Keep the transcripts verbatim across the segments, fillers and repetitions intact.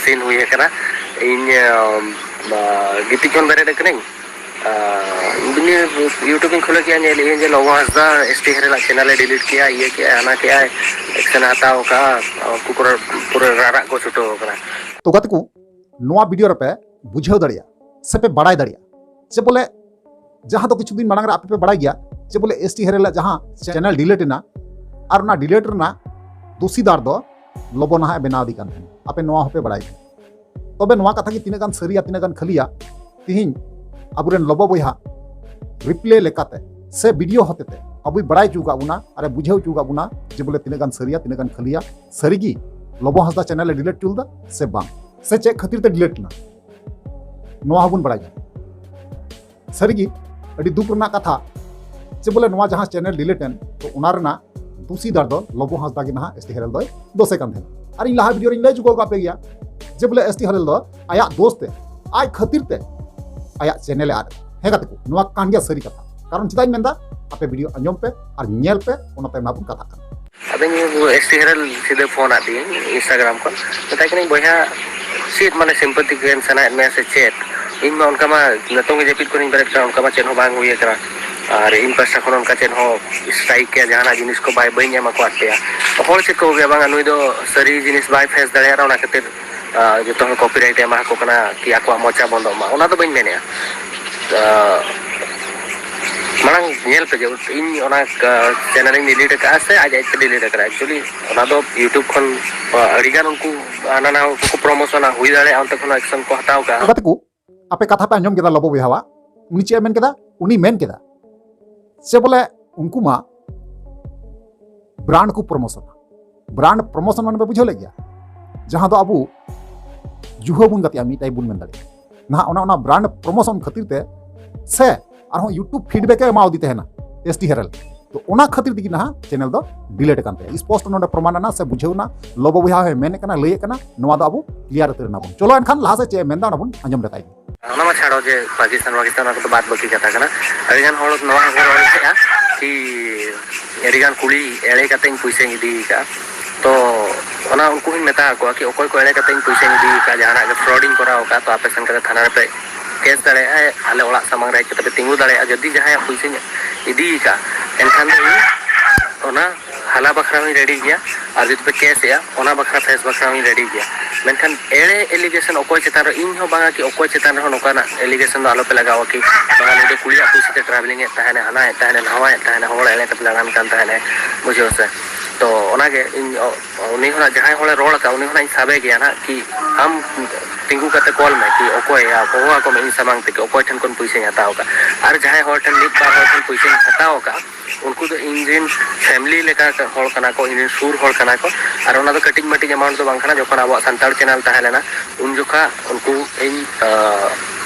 ᱥᱤᱱ ᱦᱩᱭ ᱟᱠᱟᱱᱟ᱾ ᱤᱧ ᱜᱤᱛᱤᱡ ᱠᱷᱚᱱ ᱵᱮᱨᱮᱫ ᱟᱠᱟᱱᱟᱹᱧ᱾ ᱤᱧ YouTube ᱤᱧ ᱠᱷᱩᱞᱟᱹᱣ ᱠᱮᱜᱼᱟ, ᱧᱮᱞ ᱤᱧ ᱡᱮ ᱞᱚᱵᱚ ᱦᱟᱸᱥᱫᱟ ᱮᱥ ᱴᱤ ᱦᱮᱨᱮᱞᱟᱜ ᱪᱮᱱᱮᱞ ᱮ ᱰᱤᱞᱤᱴ ᱠᱮᱜᱼᱟ, ᱤᱭᱟᱹ ᱠᱮᱜᱼᱟ, ᱦᱟᱱᱟ ᱠᱮᱜᱼᱟᱭ, ᱮᱠᱥᱮᱱ ᱮ ᱦᱟᱛᱟᱣ ᱠᱟᱜᱼᱟ᱾ ᱩᱱᱠᱩ ᱠᱚ ᱯᱩᱨᱟᱹ ᱨᱟᱨᱟᱜ ᱠᱚ ᱪᱷᱩᱴᱟᱹᱣ ᱟᱠᱟᱱᱟ᱾ ᱛᱚ ᱜᱟᱛᱮ ᱠᱚ, ᱱᱚᱣᱟ ᱵᱷᱤᱰᱤᱭᱳ ᱨᱮᱯᱮ ᱵᱩᱡᱷᱟᱹᱣ ᱫᱟᱲᱮᱭᱟᱜᱼᱟ ᱥᱮ ᱯᱮ ᱵᱟᱲᱟᱭ ᱫᱟᱲᱮᱭᱟᱜᱼᱟ ᱡᱮ ᱵᱚᱞᱮ ᱡᱟᱦᱟᱸ ᱫᱚ ᱠᱤᱪᱷᱩ ᱫᱤᱱ ᱢᱟᱲᱟᱝ ᱨᱮ ᱟᱯᱮ ᱯᱮ ᱵᱟᱲᱟᱭ ᱜᱮᱭᱟ ᱡᱮ ᱵᱚᱞᱮ ᱮᱥ ᱴᱤ ᱦᱮᱨᱮᱞᱟᱜ ᱡᱟᱦᱟᱸ ᱪᱮᱱᱮᱞ ᱰᱤᱞᱤᱴ ᱮᱱᱟ, ᱟᱨ ᱚᱱᱟ ᱰᱤᱞᱤᱴ ᱨᱮᱱᱟᱜ ᱫᱩᱥᱤᱫᱟᱨ ᱫᱚ ᱞᱚᱵᱚ ᱱᱟᱦᱟᱜ ᱮ ᱵᱮᱱᱟᱣ ᱤᱫᱤ ᱠᱟᱱ ᱛᱟᱦᱮᱱᱟ᱾ ᱟᱯᱮ ᱱᱚᱣᱟ ᱦᱚᱸᱯᱮ ᱵᱟᱲᱟᱭ ᱜᱮᱭᱟ᱾ ᱛᱚᱵᱮ ᱱᱚᱣᱟ ᱠᱟᱛᱷᱟ ᱜᱮ ᱛᱤᱱᱟᱹᱜ ᱜᱟᱱ ᱥᱟᱹᱨᱤᱭᱟ, ᱛᱤᱱᱟᱹᱜ ᱜᱟᱱ ᱠᱷᱟᱹᱞᱤᱭᱟ, ᱛᱤᱦᱤᱧ ᱟᱵᱚᱨᱮᱱ ᱞᱚᱵᱚ ᱵᱚᱭᱦᱟ ᱨᱤᱯᱞᱮ ᱞᱮᱠᱟᱛᱮ ᱥᱮ ᱵᱷᱤᱰᱤᱭᱳ ᱦᱚᱛᱮᱛᱮ ᱟᱵᱚᱭ ᱵᱟᱲᱟᱭ ᱦᱚᱪᱚ ᱟᱠᱟᱫ ᱵᱚᱱᱟ ᱟᱨ ᱮ ᱵᱩᱡᱷᱟᱹᱣ ᱦᱚᱪᱚ ᱟᱠᱟᱫ ᱵᱚᱱᱟ ᱡᱮ ᱵᱚᱞᱮ ᱛᱤᱱᱟᱹᱜ ᱜᱟᱱ ᱥᱟᱹᱨᱤᱭᱟ, ᱛᱤᱱᱟᱹᱜ ᱜᱟᱱ ᱠᱷᱟᱹᱞᱤᱭᱟ᱾ ᱥᱟᱹᱨᱤᱜᱮ ᱞᱚᱵᱚ ᱦᱟᱸᱥᱫᱟ ᱪᱮᱱᱮᱞ ᱮ ᱰᱤᱞᱤᱴ ᱦᱚᱪᱚ ᱞᱮᱫᱟ ᱥᱮ ᱵᱟᱝ, ᱥᱮ ᱪᱮᱫ ᱠᱷᱟᱹᱛᱤᱨ ᱛᱮ ᱰᱤᱞᱤᱴ ᱮᱱᱟ, ᱱᱚᱣᱟ ᱦᱚᱸᱵᱚᱱ ᱵᱟᱲᱟᱭ ᱧᱟᱢᱟ᱾ ᱥᱟᱹᱨᱤᱜᱮ ᱟᱹᱰᱤ ᱫᱩᱠ ᱨᱮᱱᱟᱜ ᱠᱟᱛᱷᱟ ᱡᱮ ᱵᱚᱞᱮ ᱱᱚᱣᱟ ᱡᱟᱦᱟᱸ ᱪᱮᱱᱮᱞ ᱰᱤᱞᱤᱴ ᱮᱱ, ᱛᱚ ᱚᱱᱟ ᱨᱮᱱᱟᱜ ᱫᱩᱥᱤᱫᱟᱨ ᱫᱚ ᱞᱚᱵᱚ ᱦᱟᱸᱥᱫᱟ ᱜᱮ ᱱᱟᱦᱟᱜ ᱮᱥ ᱴᱤ ᱦᱮᱨᱮᱞ ᱫᱚᱭ ᱫᱳᱥᱮ ᱠᱟᱱ ᱛᱟᱦᱮᱸᱱᱟ᱾ ᱟᱨ ᱤᱧ ᱞᱟᱦᱟ ᱵᱷᱤᱰᱤᱭᱳ ᱨᱤᱧ ᱞᱟᱹᱭ ᱦᱚᱪᱚ ᱟᱠᱟᱫ ᱯᱮ ᱜᱮᱭᱟ ᱡᱮ ᱵᱚᱞᱮ ᱮᱥ ᱴᱤ ᱦᱮᱨᱮᱞ ᱫᱚ ᱟᱭᱟᱜ ᱫᱳᱥ ᱛᱮ, ᱟᱡ ᱠᱷᱟᱹᱛᱤᱨ ᱛᱮ ᱟᱭᱟᱜ ᱪᱮᱱᱮᱞ ᱮ ᱟᱫ᱾ ᱦᱮᱸ ᱜᱟᱛᱮ ᱠᱚ, ᱱᱚᱣᱟ ᱠᱟᱱ ᱜᱮᱭᱟ ᱥᱟᱹᱨᱤ ᱠᱟᱛᱷᱟ᱾ ᱠᱟᱨᱚᱱ ᱪᱮᱫᱟᱜ ᱤᱧ ᱢᱮᱱᱫᱟ, ᱟᱯᱮ ᱵᱷᱤᱰᱤᱭᱳ ᱟᱸᱡᱚᱢ ᱯᱮ ᱟᱨ ᱧᱮᱞ ᱯᱮ, ᱚᱱᱟ ᱛᱟᱭᱚᱢ ᱱᱟᱦᱟᱜ ᱵᱚᱱ ᱠᱟᱛᱷᱟᱜ ᱠᱟᱱᱟ᱾ ᱟᱫᱚ ᱤᱧ ᱮᱥ ᱴᱤ ᱦᱮᱨᱮᱞ ᱥᱤᱫᱷᱟᱹ ᱯᱷᱳᱱ ᱟᱫᱤᱧ Instagram ᱠᱷᱚᱱ, ᱢᱮᱛᱟᱭ ᱠᱟᱹᱱᱟᱹᱧ, "ᱵᱚᱭᱦᱟ, ᱪᱮᱫ ᱢᱟᱱᱮ ᱥᱤᱢᱯᱟᱛᱤ ᱜᱮᱢ ᱥᱟᱱᱟᱭᱮᱫ ᱢᱮᱭᱟ ᱥᱮ ᱪᱮᱫ? ᱤᱧ ᱢᱟ ᱚᱱᱠᱟ ᱢᱟ ᱱᱤᱛᱚᱝ ᱜᱮ ᱡᱟᱹᱯᱤᱫ ᱠᱷᱚᱱᱤᱧ ᱵᱮᱨᱮᱫ ᱠᱟᱱᱟ, ᱚᱱᱠᱟ ᱢᱟ ᱪᱮᱫ ᱦᱚᱸ ᱵᱟᱝ ᱦᱩᱭ ᱟᱠᱟᱱᱟ, ᱟᱨ ᱤᱧ ᱯᱟᱥᱴᱟ ᱠᱷᱚᱱ ᱚᱱᱠᱟ ᱪᱮᱫ ᱦᱚᱸ ᱥᱴᱨᱟᱭᱤᱠ ᱠᱮᱭᱟ, ᱡᱟᱦᱟᱱᱟᱜ ᱡᱤᱱᱤᱥ ᱠᱚ ᱵᱟᱭ, ᱵᱟᱹᱧ ᱮᱢᱟ ᱠᱚᱣᱟ ᱯᱮᱭᱟ᱾ ᱦᱚᱲ ᱪᱮᱫ ᱠᱚ ᱵᱩᱡᱷᱟᱹᱣᱟ, ᱵᱟᱝᱟ, ᱱᱩᱭ ᱫᱚ ᱥᱟᱹᱨᱤ ᱡᱤᱱᱤᱥ ᱵᱟᱭ ᱯᱷᱮᱥ ᱫᱟᱲᱮᱭᱟᱜᱼᱟ, ᱚᱱᱟ ᱠᱷᱟᱹᱛᱤᱨ ᱟᱨ ᱡᱚᱛᱚ ᱦᱚᱲ ᱠᱚᱯᱤᱨᱟᱭᱤᱴ ᱮ ᱮᱢᱟ ᱠᱚ ᱠᱟᱱᱟ ᱠᱤ ᱟᱠᱚᱣᱟᱜ ᱢᱚᱪᱟ ᱵᱚᱱᱫᱚᱜ ᱢᱟ, ᱚᱱᱟ ᱫᱚ ᱵᱟᱹᱧ ᱢᱮᱱᱮᱫᱼᱟ᱾ ᱟᱨ ᱢᱟᱲᱟᱝ ᱧᱮᱞ ᱯᱮ ᱡᱮ ᱤᱧ ᱚᱱᱟ ᱪᱮᱱᱮᱞ ᱤᱧ ᱰᱤᱞᱤᱴ ᱟᱠᱟᱫᱼᱟ ᱥᱮ ᱟᱡ ᱟᱡᱛᱮ ᱰᱤᱞᱤᱴ ᱟᱠᱟᱫᱼᱟ᱾ ᱮᱠᱪᱩᱭᱮᱞᱤ ᱚᱱᱟ ᱫᱚ YouTube ᱠᱷᱚᱱ ᱟᱹᱰᱤᱜᱟᱱ ᱩᱱᱠᱩ ᱦᱟᱱᱟ ᱱᱟᱣᱟ ᱩᱱᱠᱩ ᱠᱚ ᱯᱨᱚᱢᱳᱥᱚᱱᱟ, ᱦᱩᱭ ᱫᱟᱲᱮᱭᱟᱜᱼᱟ ᱚᱱᱛᱮ ᱠᱷᱚᱱ ᱮᱠᱥᱮᱱ ᱠᱚ ᱦᱟᱛᱟᱣ ᱠᱟᱜᱼᱟ᱾ ᱜᱟᱛᱮ ᱠᱚ, ᱟᱯᱮ ᱠᱟᱛᱷᱟ ᱯᱮ ᱟᱸᱡᱚᱢ ᱠᱮᱫᱟ ᱞᱚᱵᱚ ᱵᱚᱭᱦᱟᱣᱟᱜ, ᱩᱱᱤ ᱪᱮᱫ ᱮ ᱢᱮᱱ ᱠᱮᱫᱟ? ᱩᱱᱤ ᱢᱮᱱ ᱠᱮᱫᱟ ᱥᱮ ᱵᱚᱞᱮ ᱩᱱᱠᱩ ᱢᱟ ᱵᱨᱟᱱᱰ ᱠᱚ ᱯᱨᱚᱢᱳᱥᱚᱱᱟ᱾ ᱵᱨᱟᱱᱰ ᱯᱨᱚᱢᱳᱥᱚᱱ ᱢᱟᱱᱮ ᱯᱮ ᱵᱩᱡᱷᱟᱹᱣ ᱞᱮᱫ ᱜᱮᱭᱟ, ᱡᱟᱦᱟᱸ ᱫᱚ ᱟᱵᱚ ᱡᱩᱦᱟᱹ ᱵᱚᱱ ᱜᱟᱛᱮᱜᱼᱟ, ᱢᱤᱫ ᱴᱟᱭᱤᱯ ᱵᱚᱱ ᱢᱮᱱ ᱫᱟᱲᱮᱭᱟᱜᱼᱟ᱾ ᱱᱟᱦᱟᱜ ᱚᱱᱟ, ᱚᱱᱟ ᱵᱨᱟᱱᱰ ᱯᱨᱚᱢᱳᱥᱚᱱ ᱠᱷᱟᱹᱛᱤᱨ ᱛᱮ ᱥᱮ ᱟᱨᱦᱚᱸ YouTube ᱯᱷᱤᱰᱵᱮᱠ ᱮ ᱮᱢᱟᱣᱟᱫᱮ ᱛᱟᱦᱮᱱᱟ ᱮᱥ ᱴᱤ ᱦᱮᱨᱮᱞ, ᱛᱚ ᱚᱱᱟ ᱠᱷᱟᱹᱛᱤᱨ ᱛᱮᱜᱮ ᱱᱟᱦᱟᱜ ᱪᱮᱱᱮᱞ ᱫᱚ ᱰᱤᱞᱤᱴ ᱟᱠᱟᱱ ᱛᱟᱭᱟ᱾ ᱥᱯᱚᱥᱴᱚ ᱱᱚᱰᱮ ᱯᱨᱚᱢᱟᱱ ᱮᱱᱟ ᱥᱮ ᱵᱩᱡᱷᱟᱹᱣ ᱮᱱᱟ, ᱞᱚᱵᱚ ᱵᱚᱭᱦᱟ ᱦᱚᱸᱭ ᱢᱮᱱᱮᱫ ᱠᱟᱱᱟ, ᱞᱟᱹᱭᱮᱫ ᱠᱟᱱᱟ, ᱱᱚᱣᱟ ᱫᱚ ᱟᱵᱚ ᱠᱞᱤᱭᱟᱨ ᱩᱛᱟᱹᱨ ᱮᱱᱟ ᱵᱚᱱ᱾ ᱪᱚᱞᱚ ᱮᱱᱠᱷᱟᱱ ᱞᱟᱦᱟ ᱥᱮᱫ ᱪᱮᱫ ᱮ ᱢᱮᱱᱫᱟ ᱚᱱᱟ ᱵᱚᱱ ᱟᱸᱡᱚᱢ ᱞᱮᱜᱟᱭ ᱜᱮ᱾ ᱚᱱᱟ ᱢᱟ ᱪᱷᱟᱲᱚ ᱡᱮ ᱯᱟᱠᱤᱥᱛᱟᱱ, ᱯᱟᱠᱤᱥᱛᱟᱱ ᱚᱱᱟ ᱠᱚᱫᱚ ᱵᱟᱫ ᱵᱟᱹᱠᱤ ᱠᱟᱛᱷᱟ ᱠᱟᱱᱟ᱾ ᱟᱹᱰᱤᱜᱟᱱ ᱦᱚᱲ ᱱᱚᱣᱟ ᱦᱚᱸᱠᱚ ᱨᱚᱲ ᱞᱮᱫᱼᱟ ᱠᱤ ᱟᱹᱰᱤᱜᱟᱱ ᱠᱩᱲᱤ ᱮᱲᱮ ᱠᱟᱛᱮᱧ ᱯᱩᱭᱥᱟᱹᱧ ᱤᱫᱤ ᱟᱠᱟᱫᱼᱟ᱾ ᱛᱚ ᱚᱱᱟ ᱩᱱᱠᱩ ᱦᱚᱸᱧ ᱢᱮᱛᱟ ᱟᱠᱚᱣᱟ ᱠᱤ ᱚᱠᱚᱭ ᱠᱚ ᱮᱲᱮ ᱠᱟᱛᱮ ᱤᱧ ᱯᱚᱭᱥᱟᱧ ᱤᱫᱤ ᱟᱠᱟᱫ, ᱡᱟᱦᱟᱱᱟᱜ ᱜᱮ fraud ᱤᱧ ᱠᱚᱨᱟᱣ ᱟᱠᱟᱫ, ᱛᱚ ᱟᱯᱮ ᱥᱮᱱ ᱠᱟᱛᱮ ᱛᱷᱟᱱᱟ ᱨᱮᱯᱮ case ᱫᱟᱲᱮᱭᱟᱜᱼᱟ, ᱟᱞᱮ ᱚᱲᱟᱜ ᱥᱟᱢᱟᱝ ᱨᱮ ᱦᱮᱡ ᱠᱟᱛᱮ ᱯᱮ ᱛᱤᱸᱜᱩ ᱫᱟᱲᱮᱭᱟᱜᱼᱟ᱾ ᱡᱩᱫᱤ ᱡᱟᱦᱟᱸᱭᱟᱜ ᱯᱚᱭᱥᱟᱧ ᱤᱫᱤ ᱟᱠᱟᱫ, ᱮᱱᱠᱷᱟᱱ ᱫᱚ ᱤᱧ ᱚᱱᱟ ᱦᱟᱞᱟ ᱵᱟᱠᱷᱨᱟ ᱦᱚᱸᱧ ready ᱜᱮᱭᱟ, ᱟᱨ ᱡᱩᱫᱤ ᱯᱮ case ᱮᱜᱼᱟ, ᱚᱱᱟ ᱵᱟᱠᱷᱨᱟ, face ᱵᱟᱠᱷᱨᱟ ᱦᱚᱸᱧ ready ᱜᱮᱭᱟ᱾ ᱢᱮᱱᱠᱷᱟᱱ ᱮᱲᱮ allegation ᱚᱠᱚᱭ ᱪᱮᱛᱟᱱ ᱨᱮ, ᱤᱧ ᱦᱚᱸ ᱵᱟᱝᱟ ᱠᱤ ᱚᱠᱚᱭ ᱪᱮᱛᱟᱱ ᱨᱮᱦᱚᱸ ᱱᱚᱝᱠᱟᱱᱟᱜ allegation ᱫᱚ ᱟᱞᱚᱯᱮ ᱞᱟᱜᱟᱣᱟ ᱠᱤ ᱵᱟᱝᱟ ᱱᱩᱭ ᱫᱚ ᱠᱩᱲᱤᱭᱟᱜ ᱯᱚᱭᱥᱟ ᱛᱮ travelling ᱮᱫ ᱛᱟᱦᱮᱱᱟ, ᱦᱟᱱᱟᱭᱮᱫ ᱛᱟᱦᱮᱱᱟ, ᱱᱟᱣᱟᱭᱮᱫ ᱛᱟᱦᱮᱱᱟ, ᱦᱚᱲ ᱮᱲᱮ ᱠᱟᱛᱮ ᱫᱟᱬᱟᱱ ᱠᱟᱱ ᱛᱟᱦᱮᱱᱟᱭ, ᱵᱩᱡᱷᱟᱹᱣ ᱥᱮ? ᱛᱚ ᱚᱱᱟᱜᱮ ᱤᱧ, ᱚ, ᱩᱱᱤ ᱦᱚᱸ ᱱᱟᱜ ᱡᱟᱦᱟᱸᱭ ᱦᱚᱲᱮ ᱨᱚᱲ ᱟᱠᱟᱫ, ᱩᱱᱤ ᱦᱚᱸ ᱱᱟᱜ ᱤᱧ ᱥᱟᱵᱮ ᱜᱮᱭᱟ ᱱᱟᱜ ᱠᱤ ᱟᱢ ᱛᱤᱸᱜᱩ ᱠᱟᱛᱮ call ᱢᱮ ᱠᱤ ᱚᱠᱚᱭ, ᱦᱚᱦᱚ ᱟᱠᱚ ᱢᱮ ᱤᱧ ᱥᱟᱢᱟᱝ ᱛᱮ ᱠᱤ ᱚᱠᱚᱭ ᱴᱷᱮᱱ ᱠᱷᱚᱱ ᱯᱚᱭᱥᱟᱧ ᱦᱟᱛᱟᱣ ᱟᱠᱟᱫ᱾ ᱟᱨ ᱡᱟᱦᱟᱸᱭ ᱦᱚᱲ ᱴᱷᱮᱱ ᱢᱤᱫ ᱵᱟᱨ ᱦᱚᱲ ᱴᱷᱮᱱ ᱯᱚᱭᱥᱟᱧ ᱦᱟᱛᱟᱣ ᱟᱠᱟᱫ, ᱩᱱᱠᱩ ᱫᱚ ᱤᱧ ᱨᱮᱱ family ᱞᱮᱠᱟ ᱦᱚᱲ ᱠᱟᱱᱟ ᱠᱚ, ᱤᱧ ᱨᱮᱱ ᱥᱩᱨ ᱦᱚᱲ ᱠᱟᱱᱟ ᱠᱚ᱾ ᱟᱨ ᱚᱱᱟ ᱫᱚ ᱠᱟᱹᱴᱤᱡ ᱢᱟᱹᱴᱤᱡ amount ᱫᱚ ᱵᱟᱝ ᱠᱟᱱᱟ᱾ ᱡᱚᱠᱷᱚᱱ ᱟᱵᱚᱣᱟᱜ ᱥᱟᱱᱛᱟᱲ channel ᱛᱟᱦᱮᱸ ᱞᱮᱱᱟ, ᱩᱱ ᱡᱚᱠᱷᱟ ᱩᱱᱠᱩ ᱤᱧ, ᱟ,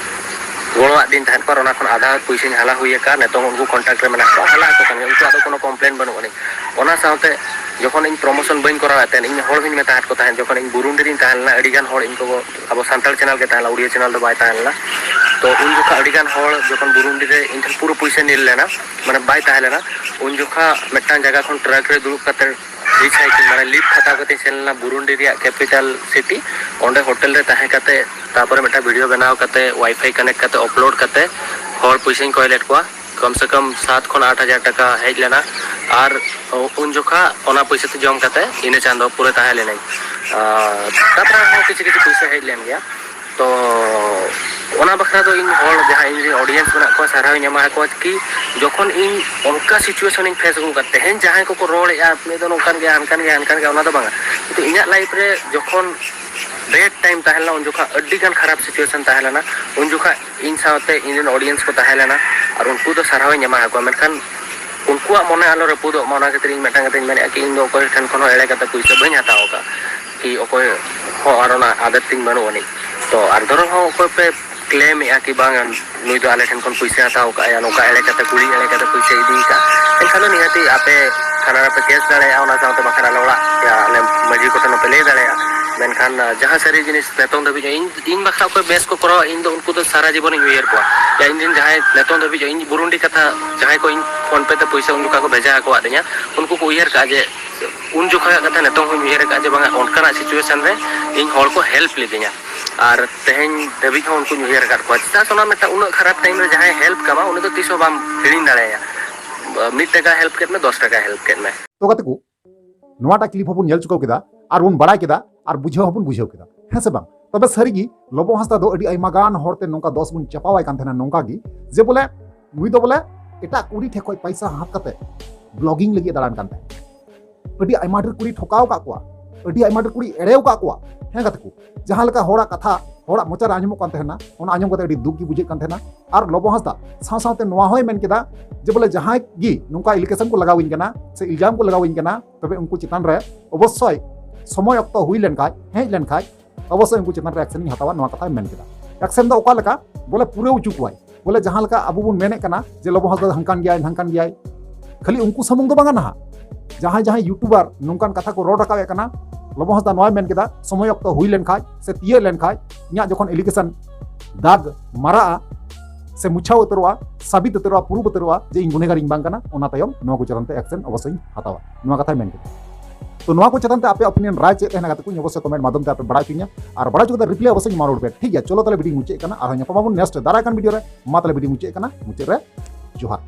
ᱜᱚᱲᱚᱣᱟᱫ ᱫᱤᱱ ᱛᱟᱦᱮᱸᱫ ᱠᱚ, ᱟᱨ ᱚᱱᱟ ᱠᱷᱚᱱ ᱟᱫᱷᱟ ᱯᱩᱭᱥᱟᱹᱧ ᱦᱟᱞᱟ ᱦᱩᱭ ᱟᱠᱟᱫ᱾ ᱱᱤᱛᱚᱝ ᱩᱱᱠᱩ contact ᱨᱮ ᱢᱮᱱᱟᱜ ᱠᱚᱣᱟ, ᱦᱟᱞᱟ ᱟᱠᱚ ᱠᱟᱱ ᱜᱮᱭᱟ, ᱩᱱᱠᱩᱣᱟᱜ ᱫᱚ ᱠᱳᱱᱳ complain ᱵᱟᱹᱱᱩᱜ ᱟᱹᱱᱤᱡ᱾ ᱚᱱᱟ ᱥᱟᱶᱛᱮ ᱡᱚᱠᱷᱚᱱ ᱤᱧ promotion ᱵᱟᱹᱧ ᱠᱚᱨᱟᱣᱮᱫ ᱛᱟᱦᱮᱸᱫ, ᱤᱧ ᱦᱚᱲ ᱦᱚᱸᱧ ᱢᱮᱛᱟᱫ ᱠᱚ ᱛᱟᱦᱮᱸᱫ, ᱡᱚᱠᱷᱚᱱ ᱤᱧ ᱵᱩᱨᱩᱱᱰᱤ ᱨᱤᱧ ᱛᱟᱦᱮᱸ ᱞᱮᱱᱟ, ᱟᱹᱰᱤ ᱜᱟᱱ ᱦᱚᱲ ᱤᱧ ᱠᱚ, ᱟᱵᱚ ᱥᱟᱱᱛᱟᱲ channel ᱜᱮ ᱛᱟᱦᱮᱸ ᱞᱮᱱᱟ, ᱩᱲᱤᱭᱟ channel ᱫᱚ ᱵᱟᱭ ᱛᱟᱦᱮᱸ ᱞᱮᱱᱟ᱾ ᱛᱚ ᱩᱱ ᱡᱚᱠᱷᱚᱱ ᱟᱹᱰᱤ ᱜᱟᱱ ᱦᱚᱲ ᱡᱚᱠᱷᱚᱱ ᱵᱩᱨᱩᱱᱰᱤ ᱨᱮ ᱤᱧ ᱴᱷᱮᱱ ᱯᱩᱨᱟᱹ ᱯᱩᱭᱥᱟᱹ ᱱᱤᱞ ᱞᱮᱱᱟ, ᱢᱟᱱᱮ ᱵᱟᱭ ᱛᱟᱦᱮᱸ ᱞᱮᱱᱟ, ᱩᱱ ᱡᱚᱠᱷᱚᱱ ᱢᱤᱫᱴᱟᱝ ᱡᱟᱭᱜᱟ ᱠᱷᱚᱱ truck ᱨᱮ ᱫᱩᱲᱩᱵ ᱠᱟᱛᱮ recycling, ᱢᱟᱱᱮ lift ᱦᱟᱛᱟᱣ ᱠᱟᱛᱮ ᱥᱮᱱ ᱞᱮᱱᱟ ᱵᱩᱨᱩᱱᱰᱤ ᱨᱮᱭᱟᱜ capital city᱾ ᱚᱸᱰᱮ hotel ᱨᱮ ᱛᱟᱦᱮᱸ ᱠᱟᱛᱮ, ᱛᱟᱨᱯᱚᱨᱮ ᱢᱤᱫᱴᱟᱝ video ᱵᱮᱱᱟᱣ ᱠᱟᱛᱮ, wifi connect ᱠᱟᱛᱮ, upload ᱠᱟᱛᱮ ᱦᱚᱲ ᱯᱩᱭᱥᱟᱹᱧ ᱠᱚᱭ ᱞᱮᱫ ᱠᱚᱣᱟ᱾ ᱠᱚᱢ ᱥᱮ ᱠᱚᱢ ᱥᱟᱛ ᱠᱷᱚᱱ ᱟᱴ ᱦᱟᱡᱟᱨ ᱴᱟᱠᱟ ᱦᱮᱡ ᱞᱮᱱᱟ᱾ ᱟᱨ ᱩᱱ ᱡᱚᱠᱷᱟ ᱚᱱᱟ ᱯᱩᱭᱥᱟᱹ ᱛᱮ ᱡᱚᱢ ᱠᱟᱛᱮ ᱤᱱᱟᱹ ᱪᱟᱸᱫᱚ ᱯᱩᱨᱟᱹ ᱛᱟᱦᱮᱸ ᱞᱮᱱᱟᱹᱧ᱾ ᱟᱨ ᱛᱟᱨᱯᱚᱨᱮ ᱟᱨᱦᱚᱸ ᱠᱤᱪᱷᱩ ᱠᱤᱪᱷᱩ ᱯᱩᱭᱥᱟᱹ ᱦᱮᱡ ᱞᱮᱱ ᱜᱮᱭᱟ᱾ ᱛᱚ ᱚᱱᱟ ᱵᱟᱠᱷᱨᱟ ᱫᱚ ᱤᱧ ᱦᱚᱲ, ᱡᱟᱦᱟᱸᱭ ᱤᱧ ᱨᱮᱱ audience ᱢᱮᱱᱟᱜ ᱠᱚᱣᱟ, ᱥᱟᱨᱦᱟᱣ ᱤᱧ ᱮᱢᱟ ᱟᱠᱚᱣᱟ ᱠᱤ ᱡᱚᱠᱷᱚᱱ ᱤᱧ ᱚᱱᱠᱟ situation ᱤᱧ face ᱟᱹᱜᱩ ᱟᱠᱟᱫ, ᱛᱮᱦᱮᱧ ᱡᱟᱦᱟᱸᱭ ᱠᱚᱠᱚ ᱨᱚᱲᱮᱫᱼᱟ, ᱱᱩᱭ ᱫᱚ ᱱᱚᱝᱠᱟᱱ ᱜᱮᱭᱟ, ᱦᱟᱱᱠᱟᱱ ᱜᱮᱭᱟ, ᱦᱟᱱᱠᱟᱱ ᱜᱮᱭᱟ, ᱚᱱᱟ ᱫᱚ ᱵᱟᱝᱟ᱾ ᱠᱤᱱᱛᱩ ᱤᱧᱟᱹᱜ life ᱨᱮ ᱡᱚᱠᱷᱚᱱ bad time ᱛᱟᱦᱮᱸ ᱞᱮᱱᱟ, ᱩᱱ ᱡᱚᱠᱷᱚᱱ ᱟᱹᱰᱤ ᱜᱟᱱ ᱠᱷᱟᱨᱟᱯ situation ᱛᱟᱦᱮᱸ ᱞᱮᱱᱟ, ᱩᱱ ᱡᱚᱠᱷᱚᱱ ᱤᱧ ᱥᱟᱶᱛᱮ ᱤᱧ ᱨᱮᱱ audience ᱠᱚ ᱛᱟᱦᱮᱸ ᱞᱮᱱᱟ, ᱟᱨ ᱩᱱᱠᱩ ᱫᱚ ᱥᱟᱨᱦᱟᱣ ᱤᱧ ᱮᱢᱟ ᱟᱠᱚᱣᱟ᱾ ᱢᱮᱱᱠᱷᱟᱱ ᱩᱱᱠᱩᱣᱟᱜ ᱢᱚᱱᱮ ᱟᱞᱚ ᱨᱟᱹᱯᱩᱫᱚᱜ ᱢᱟ, ᱚᱱᱟ ᱠᱷᱟᱹᱛᱤᱨ ᱤᱧ ᱢᱤᱫᱴᱟᱝ ᱠᱟᱛᱷᱟᱧ ᱢᱮᱱᱮᱫᱼᱟ ᱠᱤ ᱤᱧ ᱫᱚ ᱚᱠᱚᱭ ᱴᱷᱮᱱ ᱠᱷᱚᱱ ᱦᱚᱸ ᱮᱲᱮ ᱠᱟᱛᱮ ᱯᱩᱭᱥᱟᱹ ᱵᱟᱹᱧ ᱦᱟᱛᱟᱣ ᱟᱠᱟᱫ, ᱠᱤ ᱚᱠᱚᱭ ᱦᱚᱸ ᱟᱨ ᱚᱱᱟ ᱟᱫᱮᱨ ᱛᱤᱧ ᱵᱟᱹᱱᱩᱜ ᱟᱹᱱᱤᱡ᱾ ᱛᱚ ᱟᱨ ᱫᱷᱚᱨᱚ ᱦᱚᱸ ᱚᱠᱚᱭ ᱯᱮ claim ᱮᱫᱼᱟ ᱠᱤ ᱵᱟᱝ ᱱᱩᱭ ᱫᱚ ᱟᱞᱮ ᱴᱷᱮᱱ ᱠᱷᱚᱱ ᱯᱩᱭᱥᱟᱹ ᱦᱟᱛᱟᱣ ᱟᱠᱟᱫᱼᱟ, ᱱᱚᱝᱠᱟ ᱮᱲᱮ ᱠᱟᱛᱮ, ᱠᱩᱲᱤ ᱮᱲᱮ ᱠᱟᱛᱮ ᱯᱩᱭᱥᱟᱹ ᱤᱫᱤ ᱟᱠᱟᱫ, ᱮᱱᱠᱷᱟᱱ ᱫᱚ ᱱᱤᱦᱟᱹᱛᱤ ᱟᱯᱮ ᱛᱷᱟᱱᱟ ᱨᱮᱯᱮ case ᱫᱟᱲᱮᱭᱟᱜᱼᱟ᱾ ᱚᱱᱟ ᱥᱟᱶᱛᱮ ᱵᱟᱠᱷᱟᱱ ᱟᱞᱮ ᱚᱲᱟᱜ ᱭᱟ ᱟᱞᱮ ᱢᱟᱹᱡᱷᱤ ᱠᱚᱴᱷᱮᱱ ᱦᱚᱸᱯᱮ ᱞᱟᱹᱭ ᱫᱟᱲᱮᱭᱟᱜᱼᱟ᱾ ᱢᱮᱱᱠᱷᱟᱱ ᱡᱟᱦᱟᱸ ᱥᱟᱹᱨᱤ ᱡᱤᱱᱤᱥ ᱱᱤᱛᱚᱝ ᱫᱷᱟᱹᱵᱤᱡ ᱤᱧ, ᱤᱧ ᱵᱟᱠᱷᱨᱟ ᱚᱠᱚᱭ ᱵᱮᱥ ᱠᱚ ᱠᱚᱨᱟᱣᱟ, ᱤᱧ ᱫᱚ ᱩᱱᱠᱩ ᱫᱚ ᱥᱟᱨᱟ ᱡᱤᱵᱚᱱᱤᱧ ᱩᱭᱦᱟᱹᱨ ᱠᱚᱣᱟ᱾ ᱭᱟ ᱤᱧ ᱨᱮᱱ ᱡᱟᱦᱟᱸᱭ ᱱᱤᱛᱚᱝ ᱫᱷᱟᱹᱵᱤᱡ ᱤᱧ ᱵᱩᱨᱩᱱᱰᱤ ᱠᱟᱛᱷᱟ, ᱡᱟᱦᱟᱸᱭ ᱠᱚ ᱤᱧ PhonePe ᱛᱮ ᱯᱩᱭᱥᱟᱹ ᱩᱱ ᱡᱚᱠᱷᱟ ᱠᱚ ᱵᱷᱮᱡᱟ ᱟᱠᱟᱫ ᱞᱤᱧᱟ, ᱩᱱᱠᱩ ᱠᱚ ᱩᱭᱦᱟᱹᱨ ᱠᱟᱜᱼᱟ ᱡᱮ ᱩᱱ ᱡᱚᱠᱷᱚᱱᱟᱜ ᱠᱟᱛᱷᱟ ᱱᱤᱛᱚᱝ ᱦᱚᱸᱧ ᱩᱭᱦᱟᱹᱨ ᱟᱠᱟᱫᱼᱟ ᱡᱮ ᱵᱟᱝᱟ, ᱚᱱᱠᱟᱱᱟᱜ situation ᱨᱮ ᱤᱧ ᱦᱚᱲ ᱠᱚ help ᱞᱤᱫᱤᱧᱟ᱾ ᱟᱨ ᱛᱮᱦᱮᱧ ᱫᱷᱟᱹᱵᱤᱡ ᱦᱚᱸ ᱩᱱᱠᱩᱧ ᱩᱭᱦᱟᱹᱨ ᱟᱠᱟᱫ ᱠᱚᱣᱟ᱾ ᱪᱮᱫᱟᱜ ᱥᱮ ᱚᱱᱟ ᱢᱤᱫᱴᱟᱝ ᱩᱱᱟᱹᱜ ᱠᱷᱟᱨᱟᱯ time ᱨᱮ ᱡᱟᱦᱟᱸᱭ help ᱠᱟᱢᱟ, ᱩᱱᱤ ᱫᱚ ᱛᱤᱥ ᱦᱚᱸ ᱵᱟᱢ ᱦᱤᱲᱤᱧ ᱫᱟᱲᱮᱭᱟᱭᱟ᱾ ᱢᱤᱫ ᱴᱟᱠᱟ help ᱠᱮᱫ ᱢᱮ, ᱫᱚᱥ ᱴᱟᱠᱟ help ᱠᱮᱫ ᱢᱮ᱾ ᱛᱚ ᱜᱟᱛᱮ ᱠᱚ, ᱱᱚᱣᱟᱴᱟᱜ clip ᱦᱚᱸᱵᱚᱱ ᱧᱮᱞ ᱪᱩᱠᱟᱹᱣ ᱠᱮᱫᱟ, ᱟᱨ ᱵᱚᱱ ᱵᱟᱲᱟᱭ ᱠᱮᱫᱟ, ᱟᱨ ᱵᱩᱡᱷᱟᱹᱣ ᱦᱚᱸᱵᱚᱱ ᱵᱩᱡᱷᱟᱹᱣ ᱠᱮᱫᱟ, ᱦᱮᱸ ᱥᱮ ᱵᱟᱝ? ᱛᱚᱵᱮ ᱥᱟᱹᱨᱤᱜᱮ ᱞᱚᱵᱚ ᱦᱟᱸᱥᱫᱟ ᱫᱚ ᱟᱹᱰᱤ ᱟᱭᱢᱟ ᱜᱟᱱ ᱦᱚᱲᱛᱮ ᱱᱚᱝᱠᱟ ᱫᱚᱥ ᱵᱚᱱ ᱪᱟᱯᱟᱣᱟᱭ ᱠᱟᱱ ᱛᱟᱦᱮᱱᱟ, ᱱᱚᱝᱠᱟ ᱜᱮ ᱡᱮ ᱵᱚᱞᱮ ᱱᱩᱭ ᱫᱚ ᱵᱚᱞᱮ ᱮᱴᱟᱜ ᱠᱩᱲᱤ ᱴᱷᱮᱡ ᱠᱷᱚᱡ ᱯᱟᱭᱥᱟ ᱦᱟᱛ ᱠᱟᱛᱮ vlogging ᱞᱟᱹᱜᱤᱫ ᱮ ᱫᱟᱬᱟᱱ ᱠᱟᱱ ᱛᱟᱦᱮᱸᱫ᱾ ᱟᱹᱰᱤ ᱟᱭᱢᱟ ᱰᱷᱮᱨ ᱠᱩᱲᱤ ᱴᱷᱚᱠᱟᱣ ᱟᱠᱟᱫ ᱠᱚᱣᱟ, ᱟᱹᱰᱤ ᱟᱭᱢᱟ ᱰᱷᱮᱨ ᱠᱩᱲᱤ ᱮᱲᱮᱣ ᱟᱠᱟᱫ ᱠᱚᱣᱟ᱾ ᱦᱮᱸ ᱜᱟᱛᱮ ᱠᱚ, ᱡᱟᱦᱟᱸ ᱞᱮᱠᱟ ᱦᱚᱲᱟᱜ ᱠᱟᱛᱷᱟ ᱦᱚᱲᱟᱜ ᱢᱚᱪᱟ ᱨᱮ ᱟᱸᱡᱚᱢᱚᱜ ᱠᱟᱱ ᱛᱟᱦᱮᱱᱟ, ᱚᱱᱟ ᱟᱸᱡᱚᱢ ᱠᱟᱛᱮ ᱟᱹᱰᱤ ᱫᱩᱠ ᱜᱮ ᱵᱩᱡᱷᱟᱹᱜ ᱠᱟᱱ ᱛᱟᱦᱮᱱᱟ᱾ ᱟᱨ ᱞᱚᱵᱚ ᱦᱟᱸᱥᱫᱟ ᱥᱟᱶ ᱥᱟᱶᱛᱮ ᱱᱚᱣᱟ ᱦᱚᱸᱭ ᱢᱮᱱ ᱠᱮᱫᱟ ᱡᱮ ᱵᱚᱞᱮ ᱡᱟᱦᱟᱸᱭ ᱜᱮ ᱱᱚᱝᱠᱟ allegation ᱠᱚ ᱞᱟᱜᱟᱣᱤᱧ ᱠᱟᱱᱟ ᱥᱮ ᱤᱞᱡᱟᱢ ᱠᱚ ᱞᱟᱜᱟᱣᱤᱧ ᱠᱟᱱᱟ, ᱛᱚᱵᱮ ᱩᱱᱠᱩ ᱪᱮᱛᱟᱱ ᱨᱮ ᱚᱵᱚᱥᱥᱳᱭ ᱥᱚᱢᱚᱭ ᱚᱠᱛᱚ ᱦᱩᱭ ᱞᱮᱱᱠᱷᱟᱡ, ᱦᱮᱡ ᱞᱮᱱᱠᱷᱟᱡ, ᱚᱵᱚᱥᱥᱳᱭ ᱩᱱᱠᱩ ᱪᱮᱛᱟᱱ ᱨᱮ action ᱤᱧ ᱦᱟᱛᱟᱣᱟ, ᱱᱚᱣᱟ ᱠᱟᱛᱷᱟᱭ ᱢᱮᱱ ᱠᱮᱫᱟ᱾ Action ᱫᱚ ᱚᱠᱟ ᱞᱮᱠᱟ? ᱵᱚᱞᱮ ᱯᱩᱨᱟᱹᱣ ᱦᱚᱪᱚ ᱠᱚᱣᱟᱭ᱾ ᱵᱚᱞᱮ ᱡᱟᱦᱟᱸ ᱞᱮᱠᱟ ᱟᱵᱚ ᱵᱚᱱ ᱢᱮᱱᱮᱫ ᱠᱟᱱᱟ ᱡᱮ ᱞᱚᱵᱚ ᱦᱟᱸᱥᱫᱟ ᱫᱚ ᱦᱟᱝᱠᱟᱱ ᱜᱮᱭᱟᱭ, ᱱᱷᱟᱝᱠᱟᱱ ᱜᱮᱭᱟᱭ, ᱠᱷᱟᱹᱞᱤ ᱩᱱᱠᱩ ᱥᱩᱢᱩᱝ ᱫᱚ ᱵᱟᱝᱟ ᱱᱟᱦᱟᱜ, ᱡᱟᱦᱟᱸᱭ ᱡᱟᱦᱟᱸᱭ YouTuber ᱱᱚᱝᱠᱟᱱ ᱠᱟᱛᱷᱟ ᱠᱚ ᱨᱚᱲ ᱨᱟᱠᱟᱵ ᱮᱫ ᱠᱟᱱᱟ, ᱞᱚᱵᱚ ᱦᱟᱸᱥᱫᱟ ᱱᱚᱣᱟᱭ ᱢᱮᱱ ᱠᱮᱫᱟ, ᱥᱚᱢᱚᱭ ᱚᱠᱛᱚ ᱦᱩᱭ ᱞᱮᱱᱠᱷᱟᱡ ᱥᱮ ᱛᱤᱭᱟᱹᱜ ᱞᱮᱱᱠᱷᱟᱡ ᱤᱧᱟᱹᱜ ᱡᱚᱠᱷᱚᱱ allegation ᱫᱟᱜᱽ ᱢᱟᱨᱟᱜᱼᱟ ᱥᱮ ᱢᱩᱪᱷᱟᱹᱣ ᱩᱛᱟᱹᱨᱚᱜᱼᱟ, ᱥᱟᱵᱤᱛ ᱩᱛᱟᱹᱨᱚᱜᱼᱟ, ᱯᱨᱩᱯᱷ ᱩᱛᱟᱹᱨᱚᱜᱼᱟ ᱡᱮ ᱤᱧ ᱜᱩᱱᱮᱜᱟᱨᱤᱧ ᱵᱟᱝ ᱠᱟᱱᱟ, ᱚᱱᱟ ᱛᱟᱭᱚᱢ ᱱᱚᱣᱟ ᱠᱚ ᱪᱮᱛᱟᱱ ᱛᱮ action ᱚᱵᱚᱥᱥᱳᱭ ᱤᱧ ᱦᱟᱛᱟᱣᱟ, ᱱᱚᱣᱟ ᱠᱟᱛᱷᱟᱭ ᱢᱮᱱ ᱠᱮᱫᱟ᱾ ᱛᱚ ᱱᱚᱣᱟ ᱠᱚ ᱪᱮᱛᱟᱱ ᱛᱮ ᱟᱯᱮ opinion ᱨᱟᱭ ᱪᱮᱫ ᱛᱟᱦᱮᱱᱟ ᱜᱟᱛᱮ ᱠᱚ, ᱚᱵᱚᱥᱥᱳᱭ comment ᱢᱟᱫᱽᱫᱷᱚᱢ ᱛᱮ ᱟᱯᱮ ᱵᱟᱲᱟᱭ ᱦᱚᱪᱚᱧᱟ, ᱟᱨ ᱵᱟᱲᱟᱭ ᱦᱚᱪᱚ ᱠᱟᱛᱮ reply ᱚᱵᱚᱥᱥᱳᱭ ᱮᱢᱟ ᱨᱩᱣᱟᱹᱲ ᱯᱮ᱾ ᱴᱷᱤᱠ ᱜᱮᱭᱟ, ᱪᱚᱞᱚ ᱛᱟᱦᱞᱮ video ᱢᱩᱪᱟᱹᱫ ᱠᱟᱱᱟ, ᱟᱨᱦᱚᱸ ᱧᱟᱯᱟᱢ ᱟᱵᱚᱱ next ᱫᱟᱨᱟᱭ ᱠᱟᱱ video ᱨᱮ᱾ ᱢᱟ ᱛᱟᱦᱞᱮ video ᱢᱩᱪᱟᱹᱫ ᱠᱟᱱᱟ, ᱢᱩᱪᱟᱹᱫ ᱨᱮ ᱡᱚᱦᱟᱨ᱾